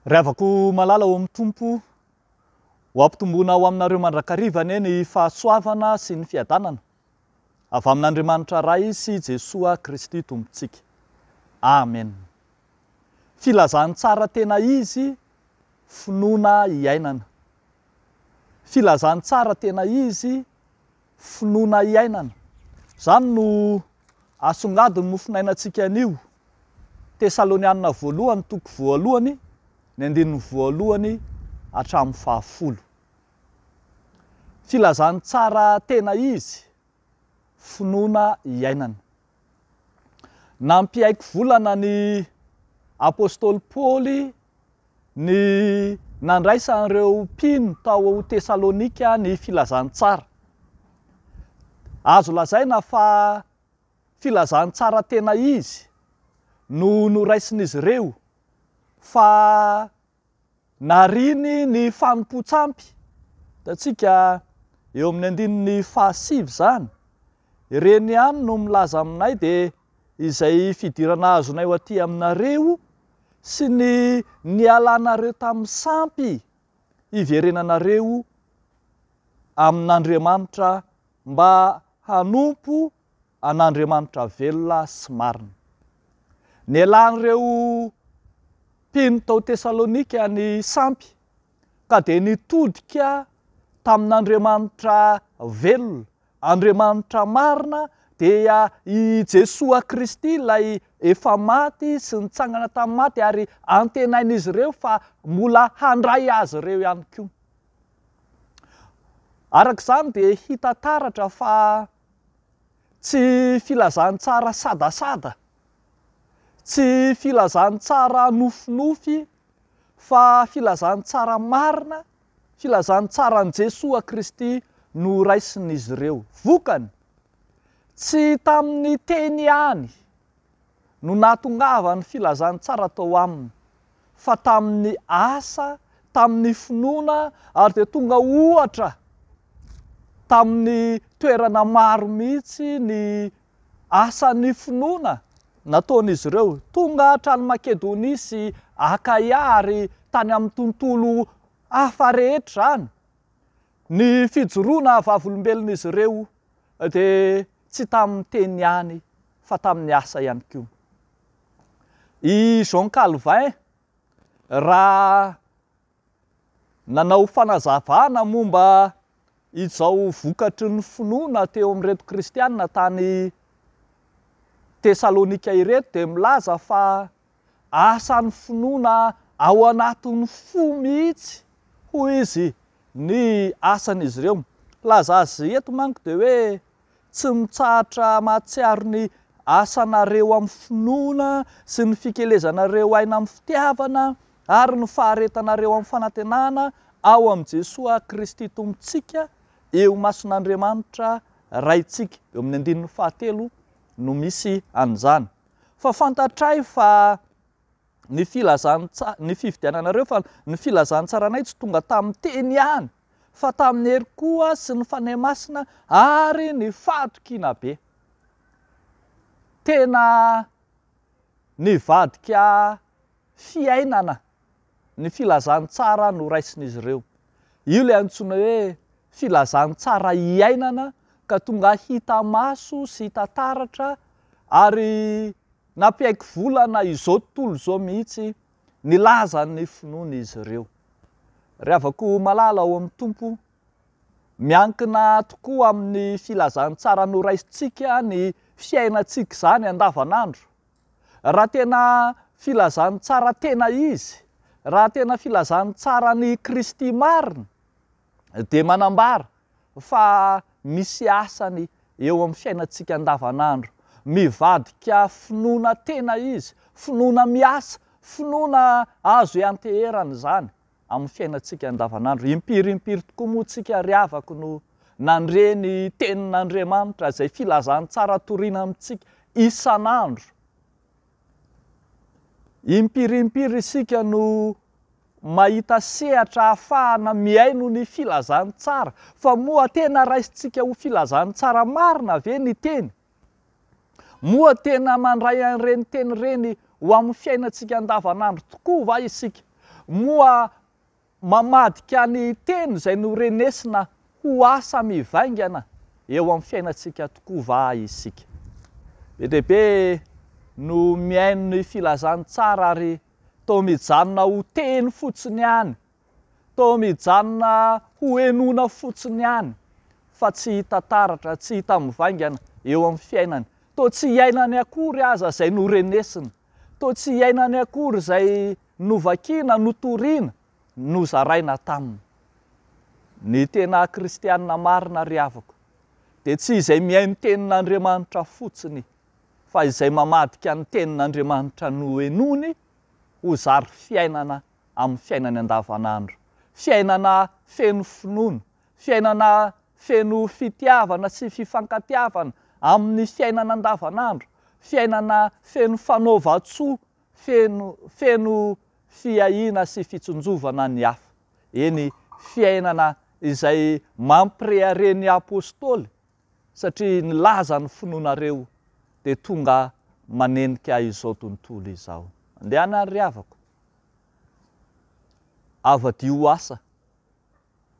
Ry havako malala ao amin'ny Tompo, ho ampitomboina ho aminareo mandrakariva anie ny fahasoavana sy ny fiadanana avy amin'Andriamanitra Ray sy Jesoa Kristy Tompontsika. Amen. Filazantsara tena izy, finoana iainana. Filazantsara tena izy, finoana iainana. Izany no asongadin'ny mofonainantsika anio. Tesalonianina voalohany toko voalohany, ny andininy voalohany hatramin'ny fahafolo. Filazantsara tena izy, finoana iainana. Nampiaiky volana ny apostoly Paoly ny nandraisan'ireo mpino tao Tesalonika ny filazantsara. Azo lazaina fa filazantsara tena izy no noraisin'izy ireo fa Nariany ny fanompoan-tsampy. Hitantsika eo amin'ny andininy fahasivy izany. Ireny ihany no milaza aminay dia izay fidirana azonay ho aty aminareo sy ny nialanareo tamin'ny sampy hiverenanareo amin'Andriamanitra mba hanompo an'Andriamanitra velona sy marina. Nialan'ireo mpino tao Tesalonika ny sampy ka dia nitodika tamin'Andriamanitra velona, Andriamanitra marina dia i Jesoa Kristy ilay efa maty sy nitsangana tamin'ny maty ary antenain'izy ireo fa mbola handray azy ireo ihany koa. Araka izany dia hita taratra fa tsy filazantsara sadasada, tsy filazantsara nofinofy fa filazantsara marina, filazantsaran'i Jesoa Kristy no raisin'izy ireo. Vokany, tsy tamin'ny teny ihany no nahatongavan'ny filazantsara tao aminy, fa tamin'ny asa, tamin'ny finoana, ary dia tonga ohatra tamin'ny toerana maro mihitsy ny asan'ny finoana nataon'izy ireo. Tonga hatrany Makedonia sy Akaia ary tany amin'ny tontolo hafa rehetra izany. Ny fijoroana vavolombelon'izy ireo dia tsy tamin'ny teny ihany fa tamin'ny asa ihany koa. I Jean Calvin raha nanao fanazavana momba izao vokatry ny finoana teo amin'ireto kristiana tany Tesalonika ireto dia milaza fa asan'ny finoana ao anatin'ny fo mihitsy hoy izy ny asan'izy ireo. Milaza azy eto manko dia hoe tsy mitsahatra mahatsiaro ny asanareo amin'ny finoana sy ny fikelezanareo aina amin'ny fitiavana ary ny faharetanareo amin'ny fanantenana ao amin'i Jesoa Kristy Tompontsika eo imason'Andriamanitra Raintsika. Eo amin'ny andininy fahatelo no misy an'izany. Fa fantatray fa ny filazantsa, ny fifidiananareo fa ny filazantsaranay tsy tonga tamin'ny teny ihany fa tamin'ny hery koa sy ny Fanahy Masina ary ny fahatokiana be. Tena nivadika fiainana ny filazantsara noraisin'izy ireo. Io ilay antsoina hoe filazantsara iainana ka tonga hita maso sy hita taratra ary Nampiaiky volana izao tontolo izao mihitsy nilaza ny finoan'izy ireo. Ry havako malala ao amin'ny Tompo, miankina tokoa amin'ny filazantsara noraisintsika ny fiainantsika izany andavanandro. Raha tena filazantsara tena izy, raha tena filazantsaran'i Kristy marina, dia manambara fa misy asany eo amin'ny fiainantsika andavanandro. Mivadika finoana tena izy, finoana miasa, finoana azo ianteherana izany amin'ny fiainantsika andavanandro. Impiry impiry tokoa moa tsika ry havako no nandre ny tenin'Andriamanitra izay filazantsara toriana amintsika isan'andro. Impiry impiry isika no mahita sehatra ahafahana mihaino ny filazantsara, fa moa tena raisintsika ho filazantsara marina ve ny teny? Moa tena mandray an'ireny teny ireny ho amin'ny fiainantsika andavanandro tokoa va isika? Moa mamadika ny teny izay norenesina ho asa mivaingana eo amin'ny fiainantsika tokoa va isika? Be dia be no mihaino ny filazantsara ary toa mijanona ho teny fotsiny ihany, toa mijanona ho henoina fotsiny ihany fa tsy hita taratra, tsy hita mivaingana eo amin'ny fiainany, toa tsy iainany akory aza izay norenesina. Toa tsy iainany akory izay novakiana, notoriana, nozaraina taminy. Ny tena kristianina marina ry havako dia tsy izay mihaino tenin'Andriamanitra fotsiny fa izay mamadika ny tenin'Andriamanitra nohenoiny ho zary fiainana amin'ny fiainany andavanandro. Fiainana feno finoana, Fiainana feno fitiavana sy fifankatiavana amin'ny fiainana andavanandro, fiainana feno fanaovan-tsoa, feno feno fiahiana sy fitsinjovana ny hafa. Eny, fiainana izay mampirehareha ny Apostoly satria nilaza ny finoanareo dia tonga manenika izao tontolo izao. Mandehana ary ry havako. Avadio asa.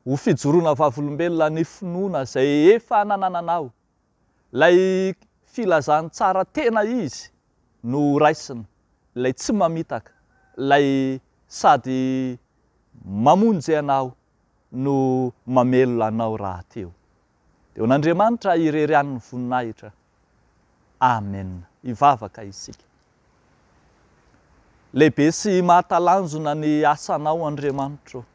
Ho fijoroana vavolombelona ny finoana izay efa nanananao, ilay filazantsara tena izy no ho raisina, ilay tsy mamitaka, ilay sady mamonjy anao no mamelona anao rahateo. Dia ho an'Andriamanitra irery ihany ny voninahitra. Amen. Hivavaka isika. Lehibe sy mahatalanjona ny asanao Andriamanitro.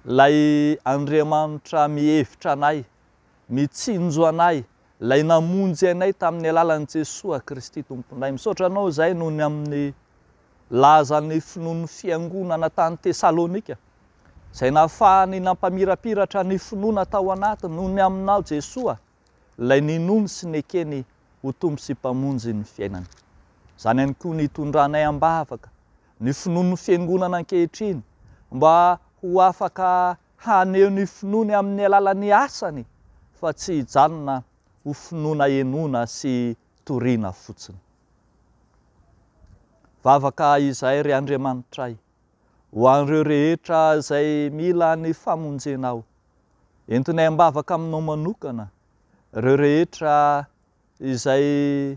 Ilay Andriamanitra mihevitra anay, mitsinjo anay, ilay namonjy anay tamin'ny alalan'i Jesoa Kristy Tomponay. Misaotra Anao izahay noho ny amin'ny lazan'ny finoan'ny Fiangonana tany Tesalonika, izay nahafahany nampamirapiratra ny finoana tao anatiny noho ny Aminao Jesoa. ilay ninoany sy nekeny ho Tompo sy Mpamonjy ny fiainany. Izany ihany koa ny hitondranay am-bavaka ny finoan'ny Fiangonana ankehitriny mba ho afaka haneho ny finoany amin'ny alalan'ny asany fa tsy hijanona ho finoana henoina sy toriana fotsiny. Vavaka izahay ry Andriamanitray ho an'ireo rehetra izay mila ny famonjenao. Entinay am-bavaka aminao manokana ireo rehetra izay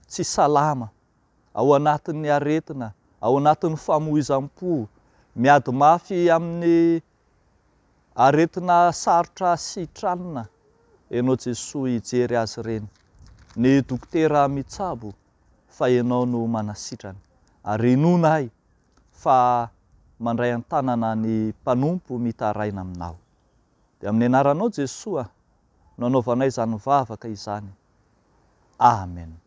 tsy salama, ao anatin'ny aretina, ao anatin'ny famoizam-po, miady mafy amin'ny aretina sarotra sitranina, Ianao Jesoa hijery azy ireny. Ny dokotera mitsabo fa Ianao no manasitrana. Ary inoana ahy fa mandray an-tanana ny mpanompo mitaraina aminao. Dia amin'ny anaranao Jesoa no anaovanay izany vavaka izany. Amen.